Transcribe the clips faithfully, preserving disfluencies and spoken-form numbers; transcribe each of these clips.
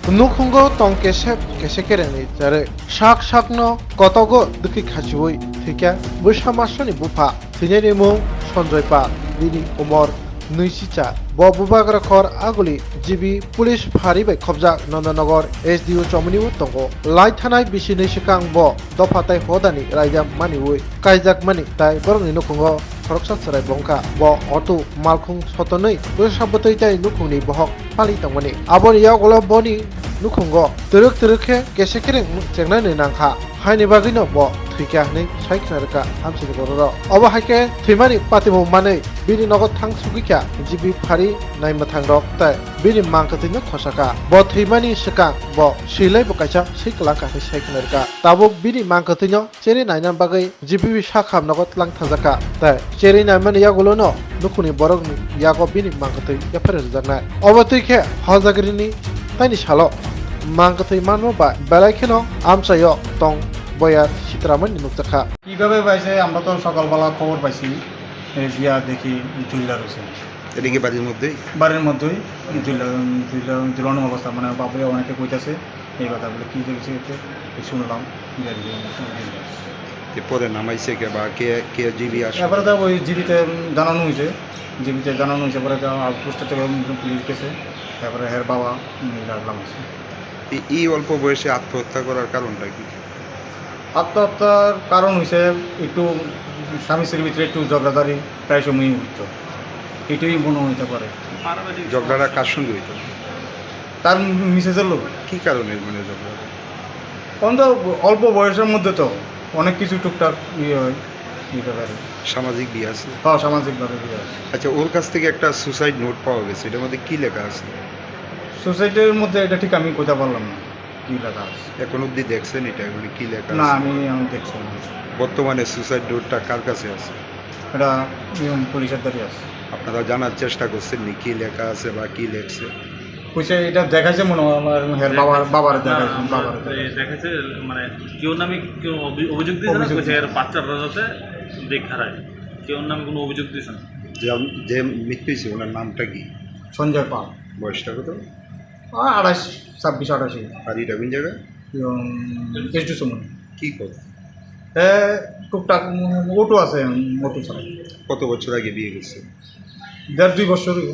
Nukhungo tong kesep kesekerengni cherwi sak sakno kotogo dwkwi khachiui thwikha bwsa masoni bupha. Thwinani mung Sanjoy Pal, bini umor nwichi cha. Bo bubagra khor aguli G B police phari bai khobjak Nandanagar S D O chomoni o tongo. Lai thanai bisi nwi swkang bo dopha tai hodani raida maniui kaijakmani tai borokni nukhungo khoroksa chwrai bongkha. Bo auto malkhung sotonwi bwsa bwtwi tai nukhungni bohok pali tongmani. Aboni yagulo boni nukhungo twrwk twrwk khe kesekereng chengnani nangkha. Haini bagwino bo thwikha hwnwi sai khna rwkha amchaini bororok. Obo hai khe thwimani patimung manwi bini nogo thang sugwikha G B phari naimwthangrok tei bini mangkwthwino khosakha. Bo thwimani swkang bo swilaibo kaisa swi kwlangkha hwnwi sai khna rwkha. Tabuk bini mangkwthwino cherwi naina bagwi G B sak ham nogo tlang thajakha tei cherwi naimani yagulono nukhungni borokni yago bini mangkwthwi yapharwi rwjaknai. Obo twi khe hojagrini taini salo mangkwthwi manma bai belai kheno amchaio tong boyar sitramani nukjakha. কিভাবে পাইছে? আমরা তো সকালবেলা খবর পাইছি, এই গিয়া দেখি ঝুল্লা রয়েছে। এটা কি বাড়ির মধ্যেই? বাড়ির মধ্যেই ঝুল্লা, ঝুল্লা, ঝুলানো অবস্থা, মানে বাপরে অনেকে কইতাছে এই কথা বলে, কি দেখছি এতে? এই শুনলাম, গিয়া দেখি ঝুল্লা। এরপরে নামাইছে কে বা কে, কে জিবি আসলো? এবারে তো ওই জিবিতে জানানো হয়েছে, জিবিতে জানানো হয়েছে, পরে তো আউটপোস্ট থেকে পুলিশ গেছে, তারপরে হের বাবা ডাকলাম হয়েছে। এই, এই অল্প বয়সে আত্মহত্যা করার কারণটা কি? আত্মহত্যার কারণ হইছে একটু স্বামী স্ত্রীর ভিতরে একটু ঝগড়াঝাড়ি প্রায় সময়ই হইতো, এটাই মনে হইতে পারে। ঝগড়াটা কার সঙ্গে হইতো? তার মিসেসের লোক। কি কারণে মানে ঝগড়া? অন্ত অল্প বয়সের মধ্যে তো অনেক কিছু টুকটাক ইয়ে হয়, এই ব্যাপারে। সামাজিক বিয়ে আছে? হ্যাঁ, সামাজিকভাবে বিয়ে আছে। আচ্ছা, ওর কাছ থেকে একটা সুসাইড নোট পাওয়া গেছে, এটার মধ্যে কি লেখা আছে? সুসাইডের মধ্যে এটা ঠিক আমি কইতে পারলাম না। কি লেখা আছে? এখন অবধি দেখছেন এটা, মানে কি লেখা না, আছে? আমি এখন দেখছি না। বর্তমানে সুসাইড নোটটা কার কাছে আছে? এটা, ইয়ে, পুলিশের দ্বারই আছে। আপনারা জানার চেষ্টা করছেন নি কি লেখা আছে বা কি লেখছে? কইছে এটা দেখাইছে মনে হয় আমার হের বাবার, বাবার না, দেখাইছে, আমরা বাবার এই দেখাইছে। দেখাইছে, মানে কেউ নামে কেউ অভি-, অভিযোগ দিয়েছে না, অভিযোগ কইছে এর দিয়েছে। বাচ্চারা যাতে দেখারায়। কেউ নামে কোনো অভিযোগ দিয়েছে না। যে, যে মৃত্যু হয়েছে ওনার নামটা কি? সঞ্জয় পাল। বয়সটা কত? আ, আঠাশ, ছাব্বিশ, আঠাশ। আর এটা কোন জায়গা? এবং এসডি সুমন। কি করে? এ, টুকটাক অটো আছে, অটো চালায়। কত বছর আগে বিয়ে করছে? দেড় দুই বছর হইব।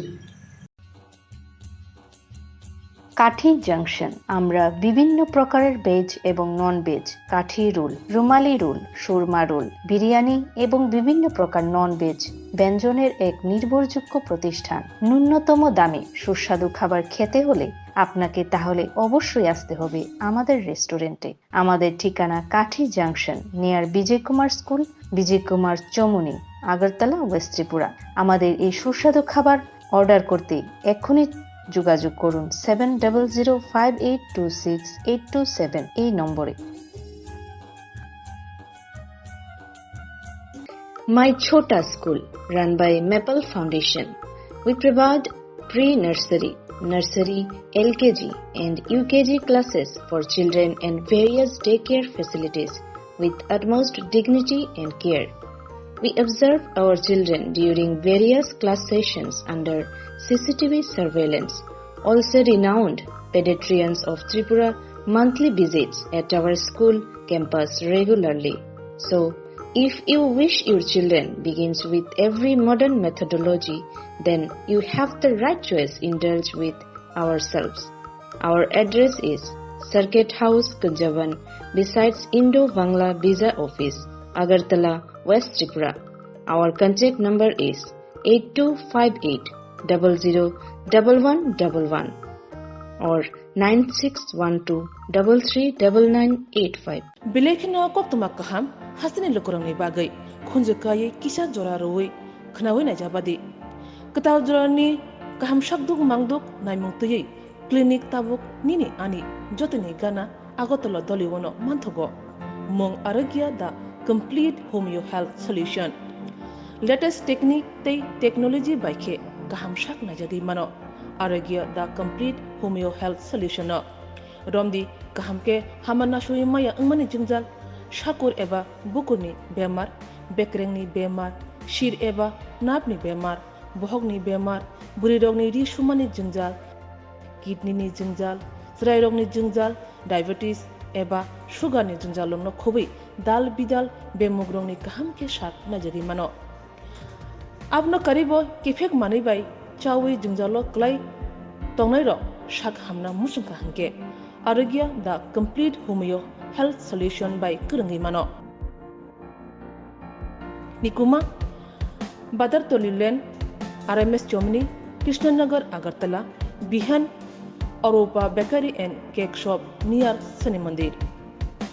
কাঠি জাংশন। আমরা বিভিন্ন প্রকারের ভেজ এবং নন ভেজ, কাঠি রোল, রুমালি রোল, সুরমা রোল, বিরিয়ানি এবং বিভিন্ন প্রকার নন ভেজ ব্যঞ্জনের এক নির্ভরযোগ্য প্রতিষ্ঠান। ন্যূনতম দামে সুস্বাদু খাবার খেতে হলে আপনাকে তাহলে অবশ্যই আসতে হবে আমাদের রেস্টুরেন্টে। আমাদের ঠিকানা Kathi junction, near Bijoy Kumar school, Bijoy Kumar Chowmuhani, Agartala, west Tripura. আমাদের এই সুস্বাদু খাবার অর্ডার করতে এক্ষুনি যোগাযোগ করুন seven double zero five eight two six eight two seven এই নম্বরে। My Chhota School, run by Maple Foundation. We provide pre-nursery, nursery, L K G, and U K G classes for children and various daycare facilities with utmost dignity and care. We observe our children during various class sessions under C C T V surveillance. Also renowned pediatricians of Tripura monthly visits at our school campus regularly. So, if you wish your children begins with every modern methodology, then you have the right choice. Indulge with ourselves. Our address is Circuit House, Kunjaban, besides Indo-Bangla Visa Office, Agartala, West Tripura. Our contact number is eight two five eight double zero double one double one or nine six one two double three double nine eight five. Belai kheno koktwma kaham hasteni lukurokni bagwi khunju kaiwi kisa jora rwui khwnaui naijabadi. Kwtal jorani kaham sakduk mangduk naimung twiwi clinic tabuk nini ani jotoni gana Agartala Doliwano manthogo. Mung Arogya, the complete homeo health solution. Latest technique tei technology bai khe kaham sak naijagwi mano Arogya, the complete homeo health solution no. Romdi kaham khe hama nasugwi maya wngmani jwngjal, sakur eba bukurni bemar, bekrengni bemar, sir eba nerve ni bemar, bohokni bemar, bwrwirokni ri sumani jwngjal, kidney ni jwngjal, Chwrairokni jwngjal, diabetes eba sugar ni jwngjal rokno khobwi dal bidal bemugrokni kaham khe sak naijagwi mano. Abono karibo kiphek manwi bai chawi jwngjalo kwlai tongnairok sak hamna muchungkha hwnkhe Arogya the complete homeo health solution bai kwrwngwi mano. Nikuma, Badartoli Lane, R M S Chomni, Krishnanagar, Agartala, Bihan, Arupa Bakery and Cake Shop near Shani Mandir.